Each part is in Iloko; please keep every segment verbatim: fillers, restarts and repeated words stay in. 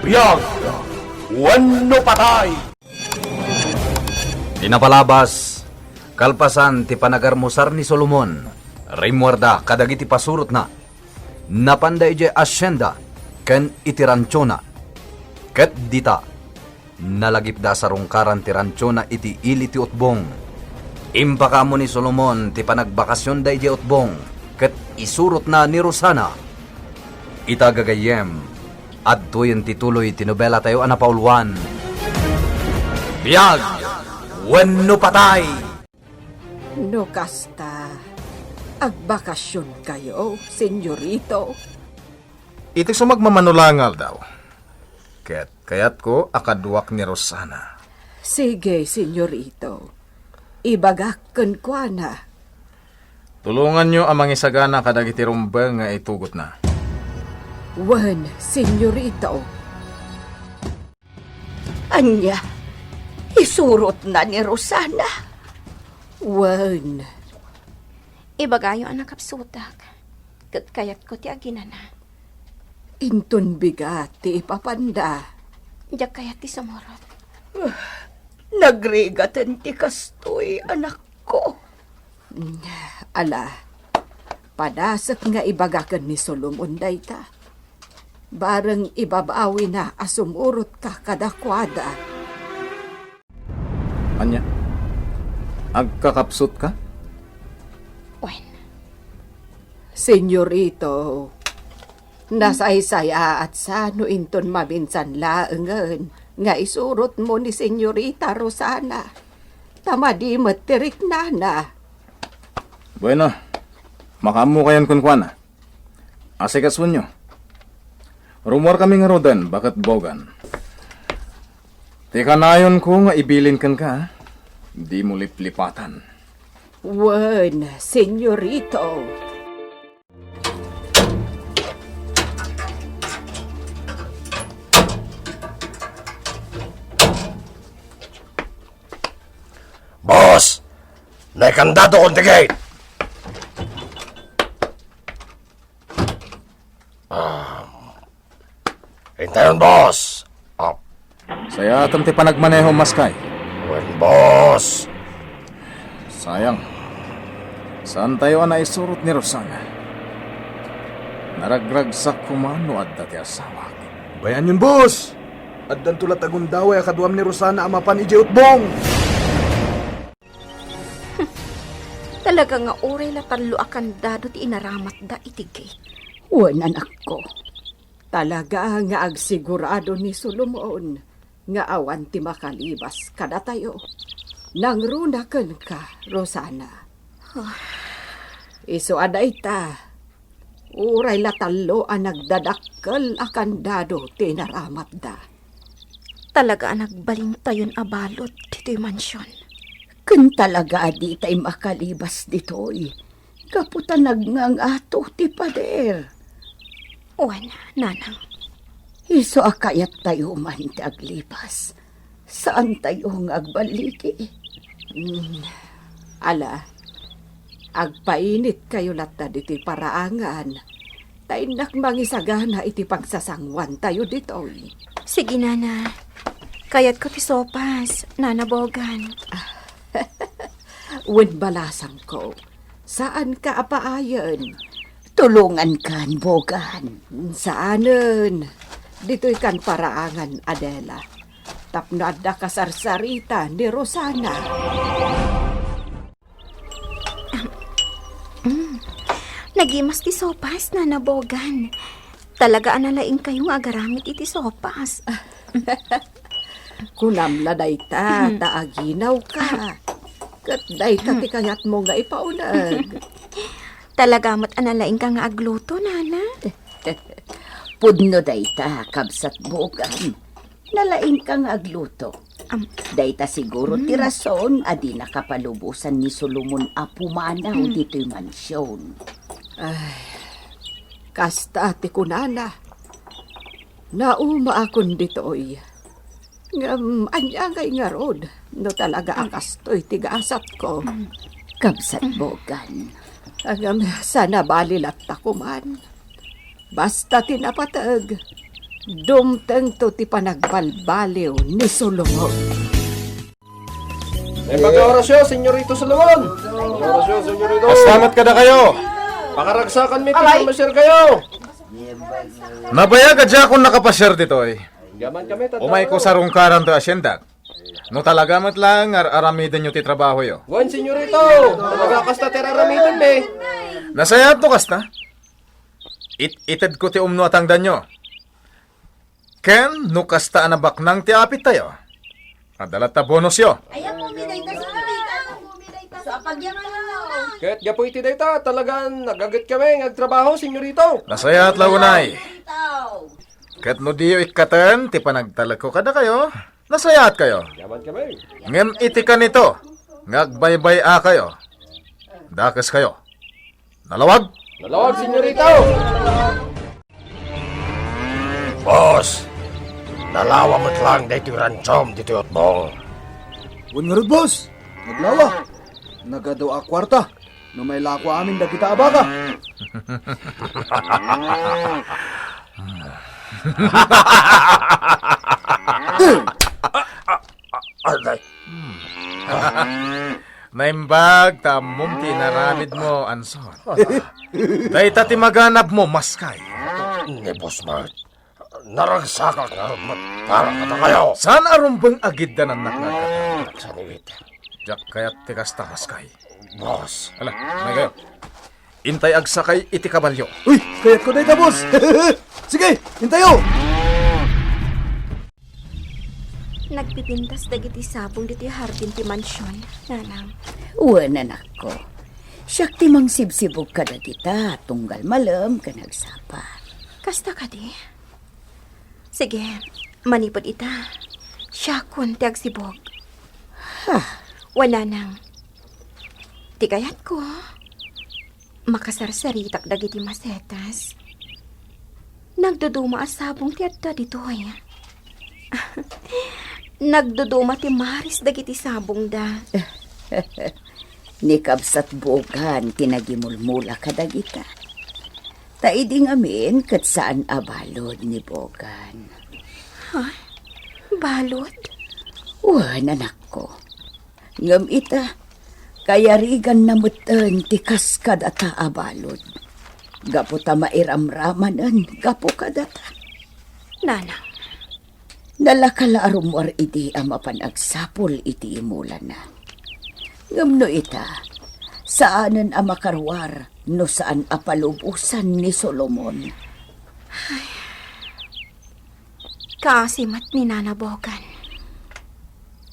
Biag wenno patay! Ti napalabas, kalpasan ti panagarmusar ni Solomon, rimmuarda kadagiti pasurotna. Napanda idiay asienda ken iti ranchona. Ket dita, nalagipda a sarungkaran ti ranchona iti ili ti utbong. Impakaammo ni Solomon ti panagbakasionda idiay utbong ket isurotna ni Rosana. Ita, gagayyem, adtoyen ti tuloy ti nobelatayo a napauluan, Biag wenno Patay! No kasta, agbakasionkayo, senyorito? Iti sumagmamano la nga aldaw, ket kayatko a kaduak ni Rosana. Sige, senyorito. Ibagak kenkuana. Tulonganyo a mangisagana kadagiti rumbeng nga itugotna. Wen, senyorito. Ania, isurotna ni Rosana? Wen. Ibagayo a nakapsutak, ket kayatko ti aginana. Inton bigat ti ipapanda. Diak kayat ti sumurot. Nagrigaten ti kastoy, anakko. Ala, padasek nga ibaga ken ni Solomon dayta. Bareng ibabawina a sumurotka kadakuada. Ania? Agkakapsutka? Wen. Senyorito, nasaysayaat sa no inton maminsan laengen nga isurotmo ni Senyorita Rosana, ta madi met ti riknana. Bueno, makaammokayon kenkuana. Asikasuenyo. Rummuarkami ngaruden, baket Bogan. Ti kanayonko nga ibilin kenka, dimo liplipatan. Wen, senyorito. Boss! Naikandado kon ti gate! Ah, intayon, boss. Ah. Sayaat ti panagmaneho, maskay. Wen, boss. Sayang. Saantayo a naisurot ni Rosana. Naragragsak koma no adda ti asawak. Bay-anyon, boss. Addanto la ti agundaway a kaduam ni Rosana a mapan idiay utbong. Talaga nga uray la tallo a kandado ti inaramatda iti gate. Wen, anakko. Talaga nga agsigurado ni Solomon nga awan ti makalibas kadatayo. Nangruna kenka, Rosana. Ah. Isu a dayta, uray la tallo a nagdadakkel a kandado ti inaramatda. Talaga a nagbalintayon a balud ditoy mansion. Ken talaga a ditay makalibas ditoy, gapu ta nagngangato ti pader. Wen, nanang. Isu a kayattayo man ti aglibas. Saantayo nga agballigi. Mm, ala, agpainitkayo latta ditoy paraangan, ta innak mangisagana iti pagsasanguantayo ditoy. Sige, nana. Kayatko ti sopas, Nana Bogan. Wen, balasangko, saanka a paayen. Tulongankan, Bogan. Saanen. Ditoykan paraangan, Adela. Tapno adda kasarsarita ni Rosana. Mm. Nagimas ti sopas, Nana Bogan. Talaga a nalaingkayo nga agaramid iti sopas. Kunam la dayta, mm, ta aginawka. Ket dayta ti kayatmo nga ipauneg. Talaga met a nalaingka nga agluto, nana. Pudno dayta, kabsat Bogan. Nalaingka nga agluto. Am- Dayta siguro ti, mm, rason a dinaka palubosan ni Solomon a pumanaw, mm, ditoy mansion. Ay, kasta ti kunana. Naumaakon ditoy. Ngem ania ngay ngarud no talaga a kastoy ti gasatko? Kabsat Bogan. Ngem saan a bali latta koman. Basta ti napateg, Dumtengto ti panagbalbaliw ni Solomon. Naimbag nga orasyo, Senyorito Solomon! Orasyo, Senyorito! Kasta met kadakayo! Pakaragsakan mi ti Alay! Pamasiar kayo! Nabayag a diakon nakapasiar ditoy. Yaman kami, Tata. Umayko sarungkaran ti asiendak. No talaga met laeng nga ar-aramidenyo ti trabahoyo. Wen, Senyorito! Talaga kasta ti ar-aramiden mi. Nasayaat no kasta. It-itedko ti umno a tangdanyo. Ken no kasta a nabaknang ti apittayo, adda latta bonusyo. Ket gapu iti dayta, talagan nagaget kami nga agtrabaho, Senyorito. Nasayaat la unay. Ket no diyo ikkaten ti panagtalekko kadakayo, nasayaatkayo. Yaman kami. Ngem iti kanito nga agbaybay-akayo, dakeskayo. Nalawag? Nalawag, Senyorito! Boss, nalawa met lang daytoy ransom ditoy utbong. Wen ngarud, boss. Naglawa. Nagadu a kuarta. No mailako amin dagita a baka. Aray. Naimbag ta ammom ti inaramidmo, Anson. Dayta ti maganabmo, maskay. Ni Boss Mart, naragsakak ngarud met para kadakayo. Saan a rumbeng a giddanannak nga agkataw? Saniwit. Diak kayat ti kasta, maskay. Boss. Ala, umaykayo. Intay agsakay iti kabalyo. Uy, kayatko dayta, boss. Sige, intayo. Nagpipintas dagiti sabong ditoy hardin ti mansion, nanang. Wen, anakko. Siak ti mangsibsibog kadagita, tunggal malem ken agsapa. Kasta kadi? Sige, manipud ita, siakon ti agsibog. Ha? Wen, nanang. Ti kayatko, makasarsaritak dagiti masetas. Nagduduma a sabong ti adda ditoy. Nagduduma ti maris dagiti sabongda. Ni kabsat Bogan ti nagimulmula kadagita. Ta idi ngamin ket saan a balud ni Bogan. Ha? Balud? Wen, anakko. Ngem ita, kayariganna metten ti kas kadata a balud. Gapu ta mairamramanen gapu kadata. Nanang. Nalaka la a rummuar idi a mapan agsapul iti imulana. Ngem no ita, saanen a makaruar no saan a palubosan ni Solomon. Ay, kaasi met ni Nana Bogan.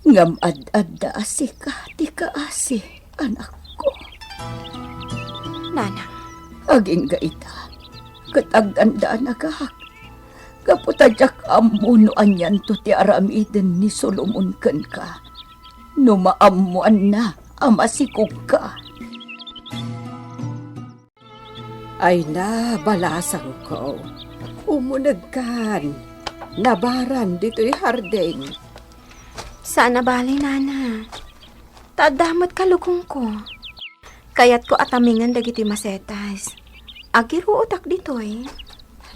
Ngem ad-adda a sika ti kaasi, anakko. Nanang. Agingga ita, ket agdandanagak. Gapu ta diak ammo no anianto ti aramiden ni Solomon kenka, no maammoanna a masikogka. Ay na, balasangko, umunegkan, nabaran ditoy hardin. Saan a bale, nana. Ta adda met kalukongko. Kayatko a tamingen dagiti masetas. Agiruotak ditoy.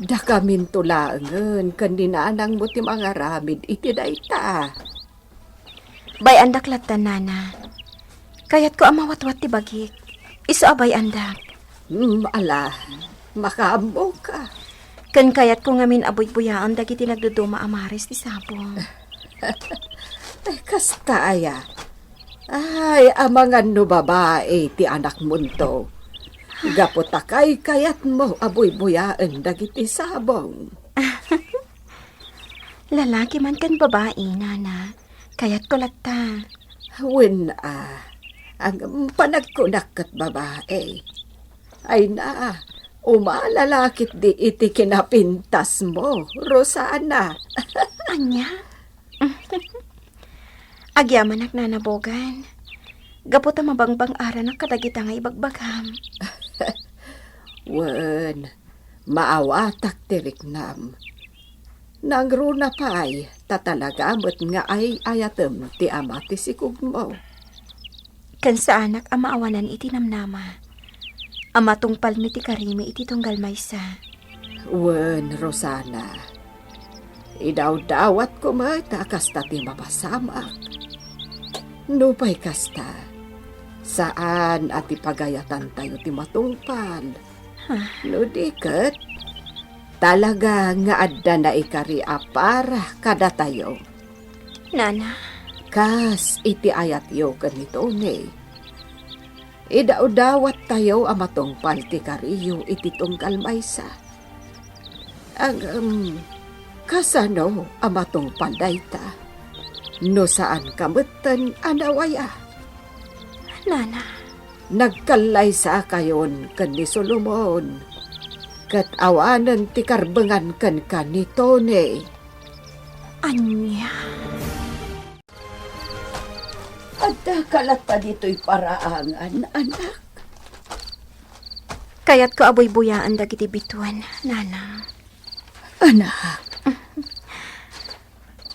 Dakaminto laengen ken ni nanangmo ti mangaramid iti dayta. Bay-andak latta, nana. Kayatko a mawatwat ti bagik. Isu a bay-andak. Hmm, ala, makaammoka. Ken kayatko ngamin a buybuyaen dagiti nagduduma a maris ti sabong. Ay, kasta aya. Ay, amangan no babai ti anakmonto. Gapu ta kaykayatmo a buybuyaen dagiti sabong. Lalaki man ken babai, nana, kayatko latta. Wen a, ang panagkunak ket babai. Ay na, umalalakit di iti kinapintasmo, Rosana. Ania? Agyamanak, Nana Bogan. Gapu ta mabangbang-aranak kadagita nga ibagbagam. Wen, maawatak ti riknam. Nangruna pay, ta talaga met nga ay-ayatem ti ama ti sikugmo. Ken saanak a maawanan iti namnama a matungpalmi ti karimi iti tunggal maysa. Wen, Rosana, Idawdawatko met a kasta ti mapasamak. Nupay kasta, saan a ti pagayatantayo ti matungpal. Ah. No di ket, talaga nga adda naikari a para kadatayo. Nana. Kas iti ayatyo ken ni Tony, idawdawattayo a matungpal ti kariyo iti tunggal maysa. Ngem, kasano a matungpal dayta? No saanka metten a nawaya? Nana. Nagkallaysakayon ken ni Solomon, ket awanen ti karbengan kenka ni Tony. Ania? Addaka latta ditoy paraangan, anak? Kayatko a buybuyaan dagiti bituen, Nana. Anak.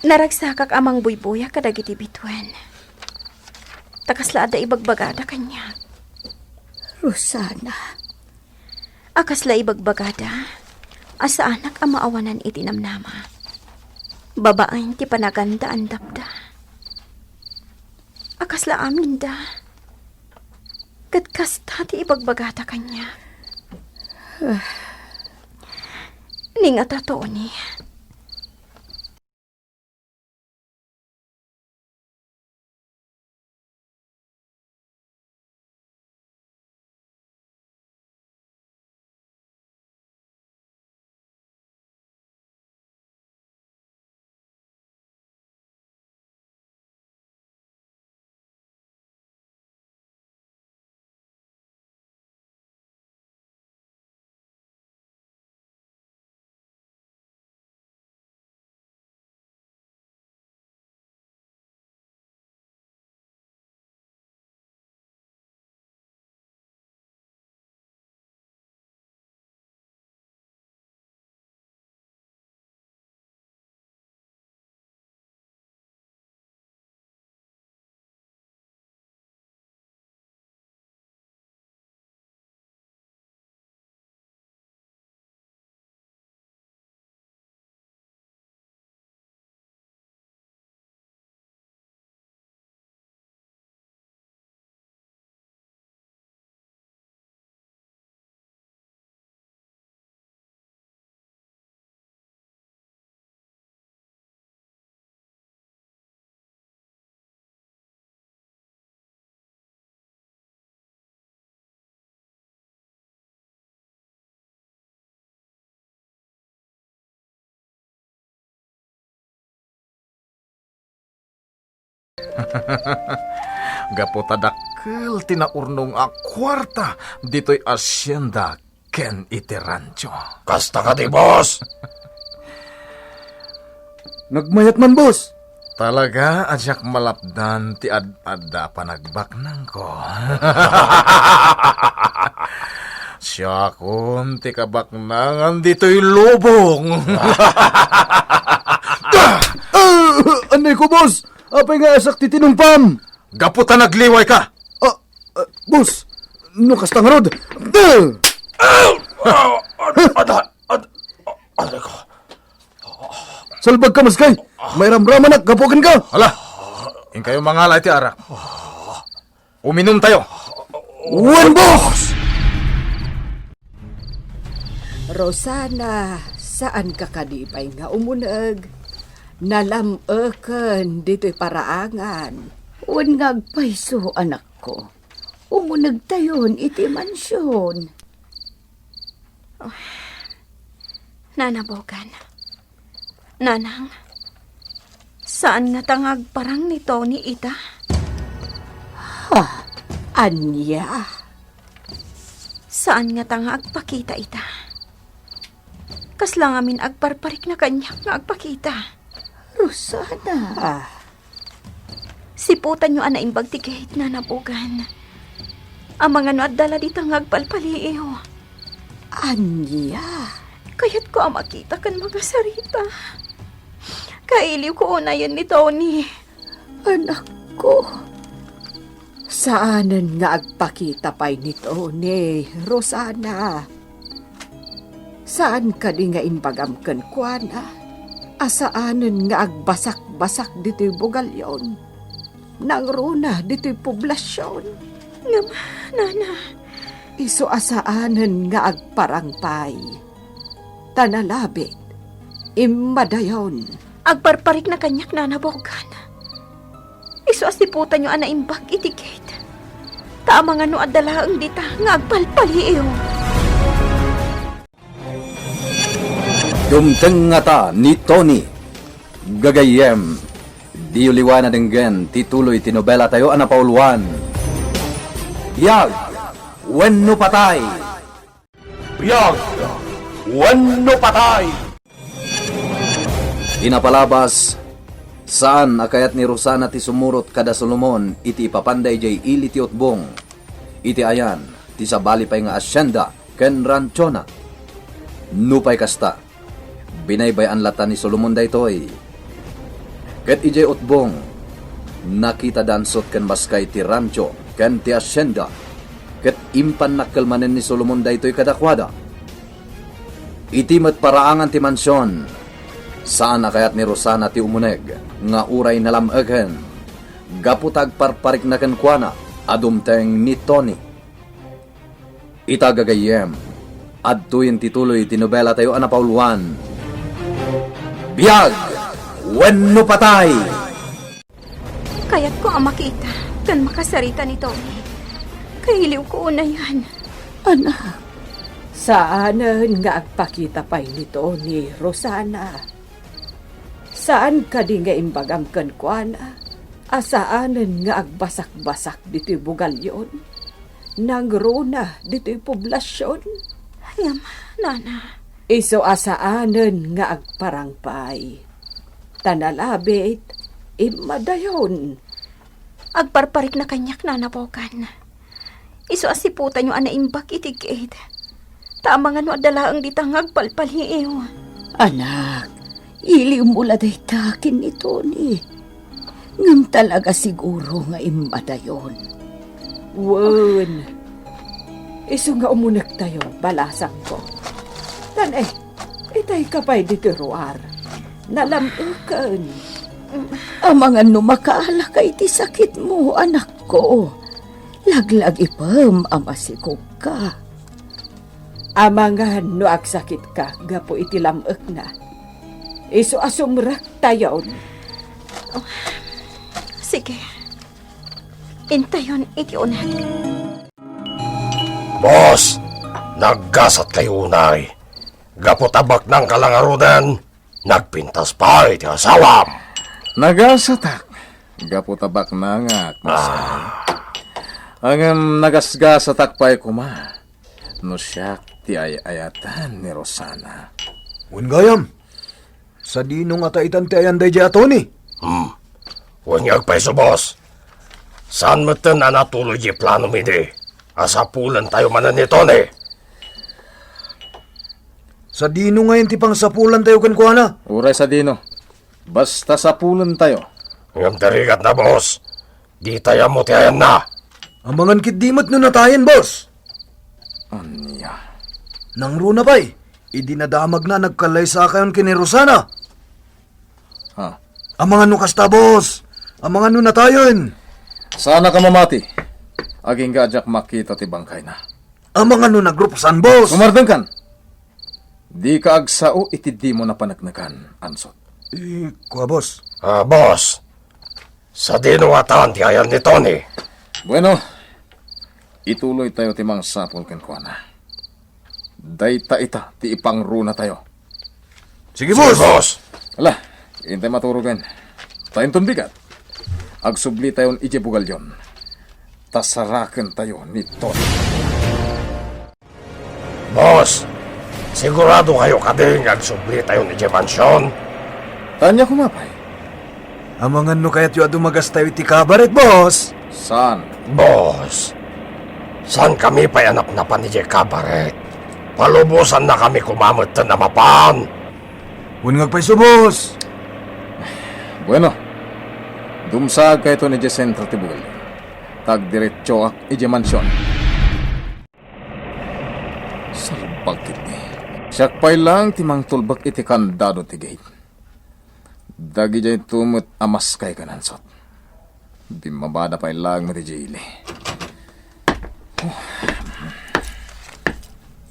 Naragsakak a mangbuybuya kadagiti bituen. Ta kasla adda ibagbagada kaniak. Rosana. A kasla ibagbagada a saanak a maawanan iti namnama babaen ti panagandaandapda. A kasla aminda ket kasta ti ibagbagada kaniak. Ni ngata, Tony. Gapu ta dakkel ti naurnong a kuarta ditoy asienda ken iti rancho. Kasta kadi, boss? Nagmayat man, boss. Talaga a diak malapdan ti ad-adda a panagbaknangko. Siakon ti kabaknangan ditoy lubong. Ah! Ah! Anay ko, boss? Apay nga asak ti tinumpam? Gapu ta nagliway ka. Ah, ah, boss, no kasta ngarud. Duh! Ah! Ah! Ad-, ad-, ad-, aray ko. Salbag ka, maskay. Mairamramanak gapu kenka. Hala, inkayo mangala iti arak. Uminum tayo. Wen, boss! Rosana, saan ka kadi pay nga umuneg? Nalam-eken ditoy paraangan. Wen nga agpayso, anakko. Umunegtayon iti mansion. Oh, Nana Bogan. Nanang, saan ngata nga agparang ni Tony ita? Ha? Ania? Saan ngata nga agpakita ita? Kasla ngamin agparparikna kaniak nga agpakita. Rosana. Ah. Siputanyo a naimbag ti gate, Nana Bogan. Amangan no adda la dita nga agpalpaliiw. Ania? Kayatko a makita ken makasarita. Kailiwko unayen ni Tony. Anakko, saanen nga agpakita pay ni Tony, Rosana. Saan kadi nga imbagam kenkuana? a saanen nga agbasakbasak ditoy bugalyon. Nangruna ditoy poblasion. Ngem, nana. Isu a saanen nga agparang pay. Ta nalabit, immadayon. Agparparikna kaniak, Nana Bogan. Isu a siputanyo a naimbag iti gate. Ta amangan no adda laeng dita nga agpalpaliiw. Dumteng ngata ni Tony. Gagayyem, diyo liwan a denggen ti tuloy ti nobelatayo a napauluan, Biag wenno Patay. Biag wenno Patay. Ti napalabas, saan a kayat ni Rosana ti sumurot kada Solomon iti ipapanda idiay ili ti utbong, iti ayan ti sabali pay nga asienda ken ranchona. Nupay kasta, binaybay-an latta ni Solomon daytoy. Ket idiay utbong, nakita da ansot ken maskay ti rancho ken ti asienda, ket impannakkel manen ni Solomon daytoy kadakuada. Iti met paraangan ti mansion, saan a kayat ni Rosana ti umuneg nga uray nalam-eken, gapu ta agparparikna kenkuana a dumteng ni Tony. Ita gagayyem, adtoyen ti tuloy ti nobelatayo a napauluan, Biag wenno Patay! Kayatko a makita ken makasarita ni Tony. Kailiwko unayen. Anak, saanen nga agpakita pay ni Tony, Rosana. Saan kadi nga imbagam kenkuana a saanen nga agbasakbasak ditoy bugalyon? Nangruna ditoy poblasion? Ngem, nana. Isu a saanen nga agparang pay. Ta nalabit, immadayon. Agparparikna kaniak, Nana Bogan. Isu a siputanyo a naimbag iti gate. Ta amangan no adda laeng dita nga agpalpaliiw. Anak, iliwmo la dayta ken ni Tony. Ngem talaga siguro nga immadayon. Wen, isu nga umunektayo, balasangko. Tan, eh, itayka pay ditoy ruar. Nalam-eken. Amangan no makaalaka iti sakitmo, anakko. Laglagipem a masikogka. Amangan no agsakitka gapu iti lam-ekna. Isu a sumrektayon. Oh, sige. Intayon iti uneg. Boss, naggasatkayo unay. Gapu ta baknangka la ngaruden, nagpintas pay ti asawam. Nagasatak, gapu ta baknangak, maskay. Ah. Ngem nagasgasatak pay koma no siak ti ay-ayatan ni Rosana. Wen gayam, sadino ngata itan ti ayan daydiay a Tony? Hmm. Wen nga agpayso, boss. Saan metten a natuloy di plano mi di a sapulentayo manen ni Tony? Sadino ngayen ti pangsapulantayo kenkuana? Uray sadino. Basta sapulentayo. Ngem ti rigatna, boss, ditay ammo ti ayanna. Amangan ketdi met no natayen, boss. Ania? Nangruna pay, idi nadamagna a nagkallaysakayon ken ni Rosana. Ha? Amangan no kasta, boss. Amangan no natayen. Saanka mamati. Agingga a diak makita ti bangkayna. Amangan no nagrupsan, boss. Sumardengkan. Dika agsao iti dimo napaneknekan, Ansot. Eh, kua, boss. Ah, boss. Sadino ngatan ti ayan ni Tony? Bueno, ituloytayo ti mangsapul kenkuana. Dayta ita ti ipangrunatayo. Sige, sige, boss. Boss. Ala, intay maturogen. Ta inton bigat, agsublitayon idiay bugalyon. Ta sarakentayo ni Tony. Boss, siguradokayo kadi nga agsublitayon idiay mansion? Ania koma pay? Amangan no kayatyo a dumagastayo iti kabaret, boss? Saan? Boss, saankami pay a napnapan idiay kabaret. Palubosannakami koma metten a mapan. Wen nga agpayso, boss. Bueno, dumsaagkayton idiay sentro ti bugalyon. Ta agdiretsoak idiay mansion. Salbag ketdi. Siak pay laeng ti mangtulbek iti kandado ti gate. Dagijay to met a maskay kanansot. Bimmabada pay laeng met idiay ili.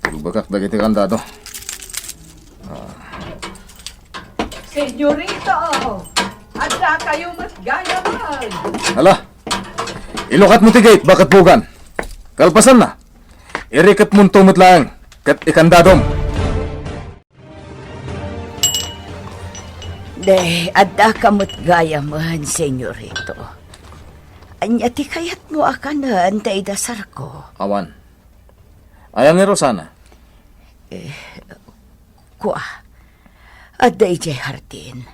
Tulbekak dagiti kandado. Senyorito, adda kayo met gayamen. Ala, ilukat mo ti gate, baket bugan. Kalpasanna, iriketmonto met laeng, ket ikandadom. De, adda ka met gayamen, senyorito. Ania ti kayatmo a kanen ta idasarko? Awan. Aya ni Rosana? Eh, kua, adda idiay hardin.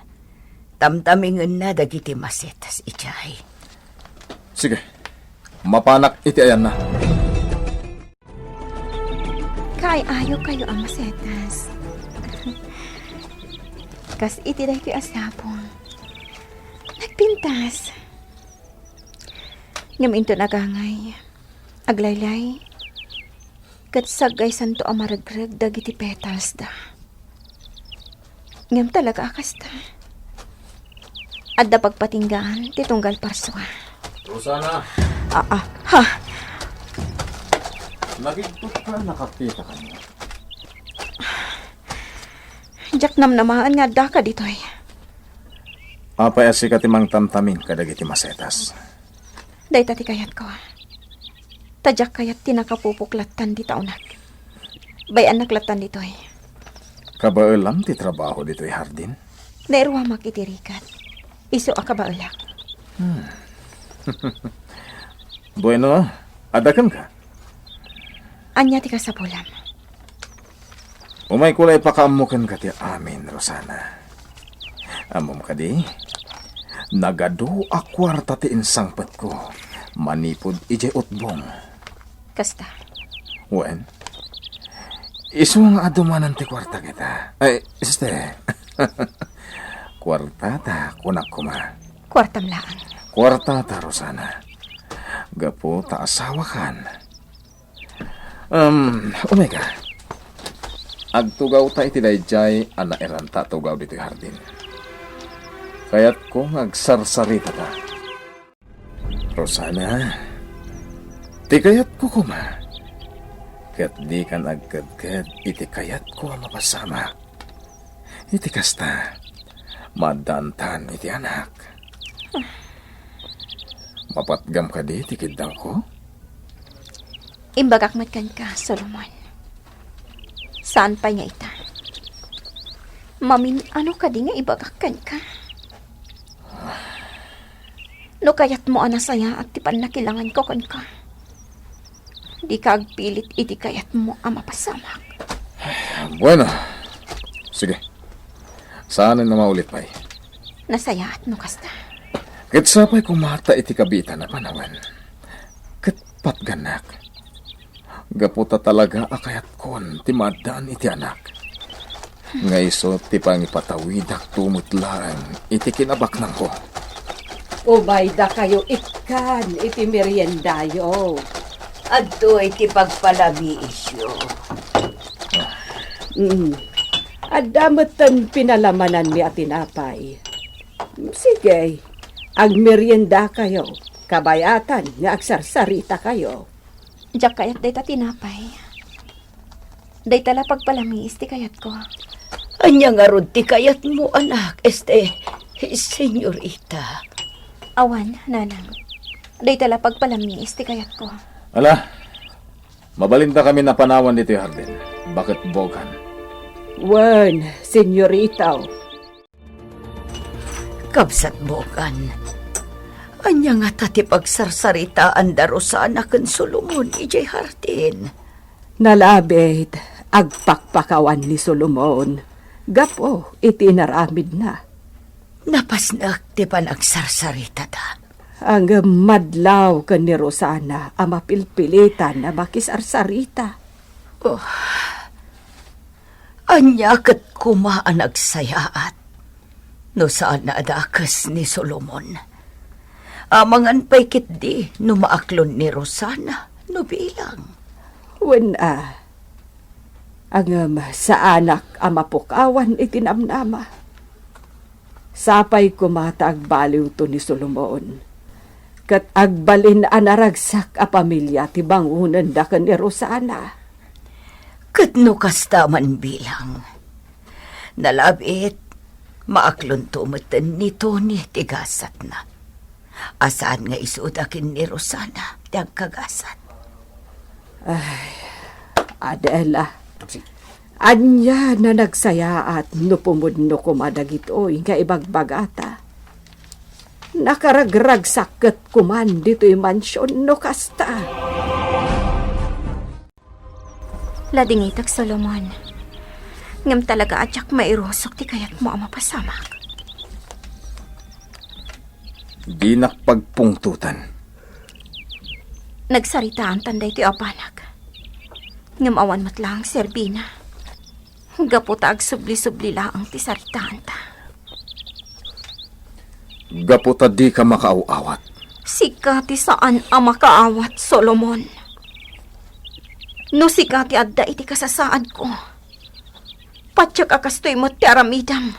Tamtamingenna dagiti masetas idiay. Sige. Mapanak iti ayanna. Kaay-ayo kayo a masetas. Kas iti daytoy a sabong. Nagpintas. Ngem inton agangay, aglaylay, ket saggaysanto a maregreg dagiti petalsda. Ngem talaga a kasta. Adda pagpatinggaan ti tunggal parsua. Rosana! Ah, ah, ha? Nagigtot ka, nakakita ka niya. Diak namnamaen nga addaka ditoy. Apay a sika ti mangtamtaming kadagiti masetas? Dayta ti kayatko. Ta diak kayat ti nakapupok lattan dita unak. Bay-annak lattan ditoy. Kabaelam ti trabaho ditoy hardin? Nairuamak iti rigat. Isu a kabaelak. Hmm. Bueno, adda kenka? Ania ti kasapulam? Umayko la ipakaammo kenka ti amin, Rosana. Ammom kadi, nagadu a kuarta ti insangpetko manipud idiay utbong. Kasta? Wen, isu nga adu manen ti kuarta kita. Ay, este. Kuartata, kunak koma. Kuartam laeng. Kuartata, Rosana. Gapu ta asawakan. Um, Omega, agtugawta iti daydiay a nairanta a tugaw ditoy hardin. Kayatko nga agsarsaritata. Rosana, ti kayatko koma, ket dikan agkedked iti kayatko a mapasamak. Iti kasta, maaddaantan iti anak. Mapatgam kadi ti kiddawko? Imbagak met kenka, Solomon. Saan pay nga ita. Mamin-ano kadi nga ibagak kenka? No kayatmo a nasayaat ti pannakilanganko kenka, dika agpilit iti kayatmo a mapasamak. Bueno. Sige. Saan nga maulit pay? Nasayaat no kasta. Ket sapay koma ta iti kabiitan a panawen, ket patgannak. Gapu ta talaga a kayatkon ti maaddaan iti anak. Nga isu ti pangipatawidakto met laeng iti kinabaknangko. Umaydakayo ikkan iti meriendayo. Adtoy ti pagpalamiisyo. Mm. Adda metten pinalamananmi a tinapay. Sige, agmeriendakayo, kabayatan nga agsarsarita kayo. Diak kayat dayta tinapay. Dayta la pagpalamiis ti kayatko. Ania ngarud ti kayatmo, anak, este, senyorita? Awan, nanang. Dayta la pagpalamiis ti kayatko. Ala, mabalinda kami napanawan ditoy hardin. Baket bugan. Wen, senyorita. Kabsat bugan, ania ngata ti pagsarsaritaan da Rosana ken Solomon idiay hardin? Nalabit, agpakpakawan ni Solomon gapu iti inaramidna. Napasnek ti panagsarsaritada. Ngem madlaw ken ni Rosana a mapilpilitan a makisarsarita. Oh. Ania ket koma a nagsayaat no saan a dakes ni Solomon? Amangan pay ketdi no maaklon ni Rosana no bilang. Wen a, ngem saanak a mapukawan iti namnama. Sapay koma ta agbaliwto ni Solomon, ket agbalin a naragsak a pamilia ti bangonenda ken ni Rosana. Ket no kasta man bilang, nalabit, maaklonto metten ni Tony ti gasatna. A saan nga isuda ken ni Rosana ti agkagasat. Ay, Adela, ania na nagsayaat no pumudno koma dagitoy nga ibagbagata? Nakaragragsak ket koman ditoy mansion no kasta. Ladingitek, Solomon. Ngem talaga a diak mairusok ti kayatmo a mapasamak. Dinak pagpungtotan. Nagsaritaantan daytoy a banag. Ngem awan met laeng serbina. Gapu ta agsubli-subli laeng ti saritaanta. Gapu ta dika makaaw-awat. Sika ti saan a makaawat, Solomon. No sika ti adda iti kasasaadko, patiek a kastoy met ti aramidem.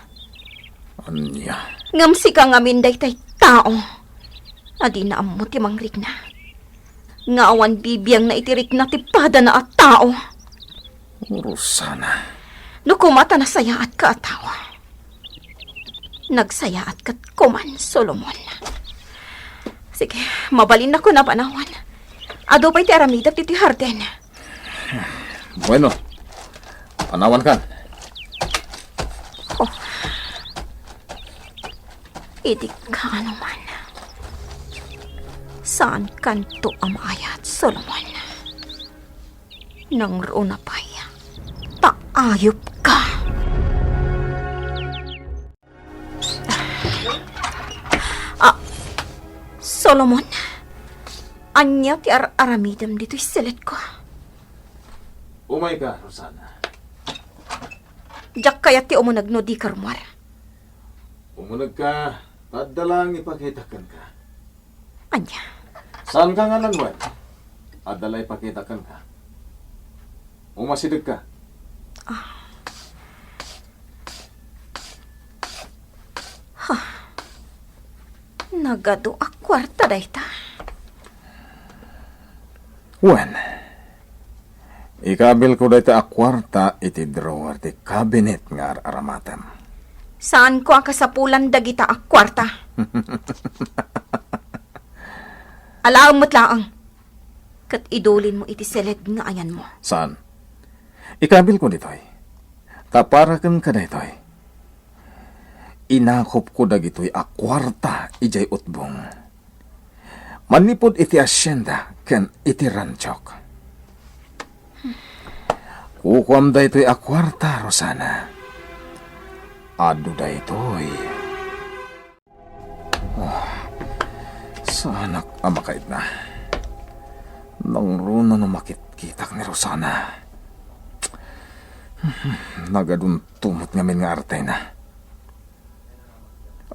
Ania? Ngem sika ngamin daytay tao a dina ammo ti mangrikna. Nga awan bibiangna iti rikna ti padana a tao. Rosana. No koma ta nasayaatka a tao, nagsayaat ket koman, Solomon. Sige, mabalinak a panawan. Adu pay ti aramidek ditoy hardin. Bueno, panawankan. Oh. Idi kaano man, saankanto a maayat, Solomon. Nangruna pay ta ayupka. Ah, Solomon, ania ti ar-aramidem ditoy seledko? Umayka, Rosana. Diak kayat ti umuneg no dika rummuar. Umunegka, ta adda laeng ipakitak kenka. Ania? Saanka nga nangngeg? Adda la ipakitak kenka. Umasidegka. Ah. Ha. Nagadu a kuarta dayta. Wen, ikabilko dayta a kuarta iti drawer ti cabinet nga ar-aramatem. Saanko a kasapulan dagita a kuarta. Alaem met laeng, ket idulinmo iti seled nga ayanmo. Saan? Ikabilko ditoy. Ta para kenka daytoy. Inakupko dagitoy a kuarta idiay utbong. Manipud iti asienda ken iti ranchok. Kukuam daytoy a kuarta, Rosana. Adu daytoy. Ah, saanak a makaitna. Nangruna no makitkitak ni Rosana. Nagadunto met ngamin nga artena.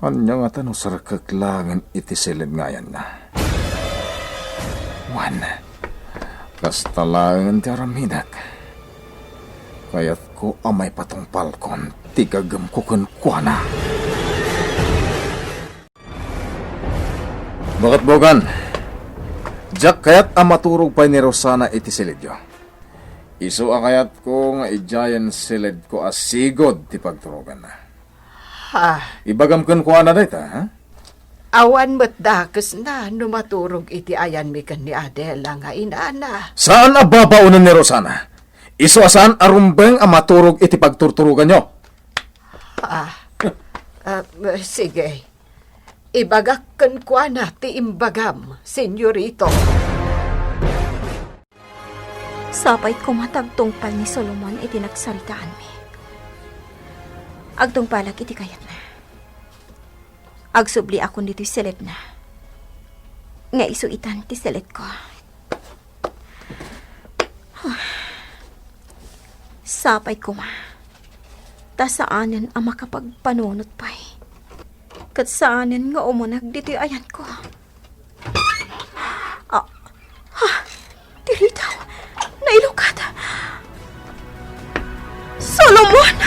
Ania ngata no serkek laengen iti seled nga ayanna? Wen, kasta laengen ti aramidek. Kayatko a maipatungpalkon ti gagemko kenkuana. Baketbogan, diak kayat a maturog pay ni Rosana iti seledyo. Isu a kayatko nga idiayen seledko a sigud ti pagturoganna. Ah. Ibagam kenkuana dayta, ha? Awan met dakesna no maturog iti ayanmi ken ni Adela nga inana. Saan a babaonen ni Rosana. Isu a saan a rumbeng a maturog iti pagturturoganyo. Ah, ah, sige. Ibagak kenkuana ti imbagam, Senyorito. Sapay koma ta agtungpal ni Solomon iti nagsaritaanmi. Agtungpalak iti kayatna. Agsubliakon ditoy seledna. Nga isu itan ti seledko. Sapay koma. Ta saanen a makapagpanunot pay. Ket saanen nga umuneg ditoy ayanko. Ah, ah, ti ridaw. Nailukat. Solomon!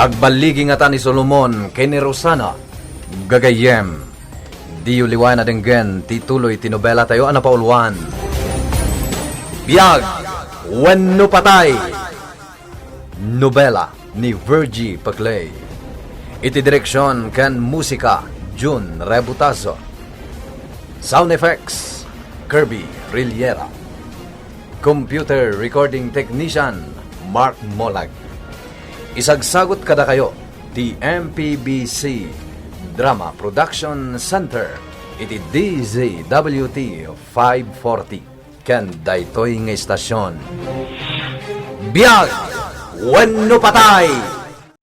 Agballigi ngata ni Solomon ken ni Rosana. Gagayyem, diyo liwayan a denggen ti tuloy ti nobelatayo a napauluan, Biag wenno Patay. Nobela ni Virgie Paclay. Iti direksion ken musika, Jun Rebutazo. Sound effects, Kirby Rillera. Computer recording technician, Mark Molag. Isagsagut kadakayo ti M P B C Drama Production Center iti D Z W T five forty. Ken daytoy nga istasyon, Biag wenno Patay!